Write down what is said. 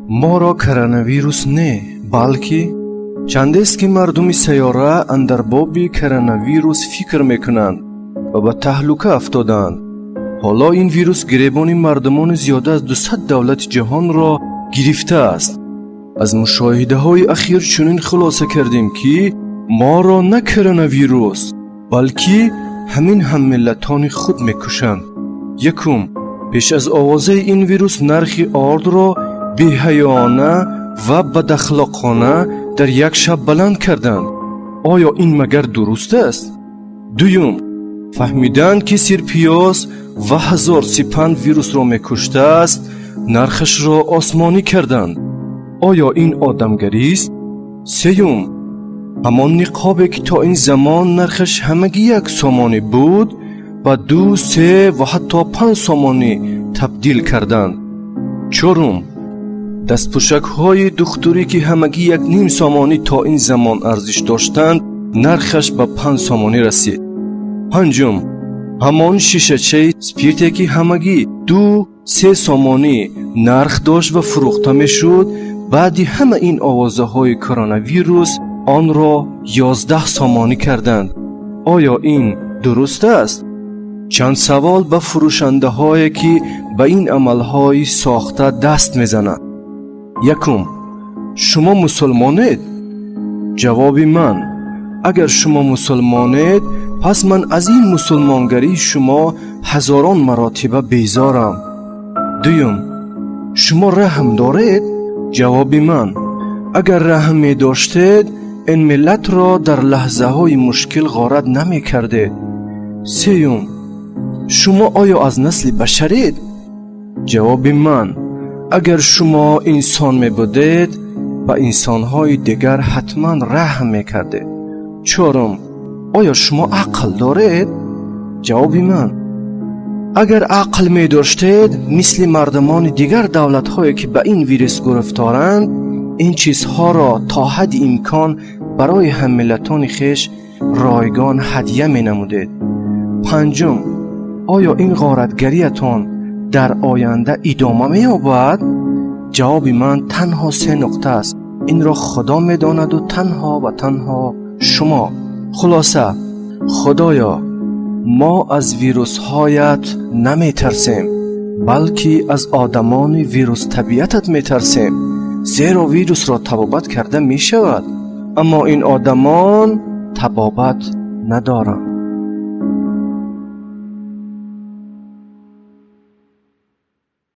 Моро коронавирус не, балки чандест, ки мардуми сайёра андар боби коронавирус фикр мекунанд ва ба таҳлука афтодаанд. Ҳоло ин вирус гиребони мардумони зиёда аз 200 давлати ҷаҳонро гирифтааст. Аз мушоҳидаҳои ахир чунин хулоса кардем, ки моро на коронавирус, балки ҳамин ҳаммиллатони худ мекушанд. Якум, пеш аз овозаи ин вирус нархи ордро беҳаёона ва бадахлоқона дар як шаб баланд карданд. Оё ин магар дуруст аст? Дуюм, фаҳмиданд, ки сирпиёз ва ҳазор сипанд вирусро мекуштааст, нархашро осмонӣ карданд. Оё ин одамгарист? Сеюм, ҳамон ниқобе, ки то ин замон нархаш ҳамагӣ 1 сомонӣ буд, ба 2, 3 ва ҳатто 5 сомонӣ табдил карданд. Чорум, дастпӯшакҳои духтурӣ, ки ҳамагӣ 1.5 сомонӣ то ин замон арзиш доштанд, нархаш ба 5 сомонӣ расид. Панҷум, ҳамон шишачаи спирте, ки ҳамагӣ 2-3 сомонӣ нарх дошт ва фурӯхта мешуд, баъди ҳама ин овозаҳои коронавирус онро 11 сомонӣ карданд. Оё ин дуруст аст? Чанд савол ба фурӯшандаҳое, ки ба ин амалҳои сохта даст мезананд. Якум, шумо мусулмонед? Ҷавоби ман: агар шумо мусулмонед, пас ман аз ин мусулмонгарии шумо ҳазорон маротиба безорам. Дуюм, шумо раҳм доред? Ҷавоби ман: агар раҳм медоштед, ин миллатро дар лаҳзаҳои мушкил ғорат намекардед. Сеюм, шумо оё аз насли башаред? Ҷавоби ман: агар шумо инсон мебудед, ба инсонҳои дигар ҳатман раҳм мекардед. Чорум, оё шумо ақл доред? Ҷавоби ман: агар ақл медоштед, мисли мардумони дигар давлатҳое, ки ба ин вирус гирифторанд, ин чизҳоро то ҳадди имкон барои ҳаммиллатони хеш ройгон ҳадя менамудед. Панҷум, оё ин ғоратгариятон дар оянда идома меёбад? Ҷавоби ман танҳо се нуқта аст. Инро Худо медонаду танҳо ва танҳо шумо. Хулоса, Худоё, мо аз вирусҳоят наметарсем, балки аз одамони вирустабиатат метарсем, зеро вирусро табобат карда мешавад, аммо ин одамон табобат надоранд.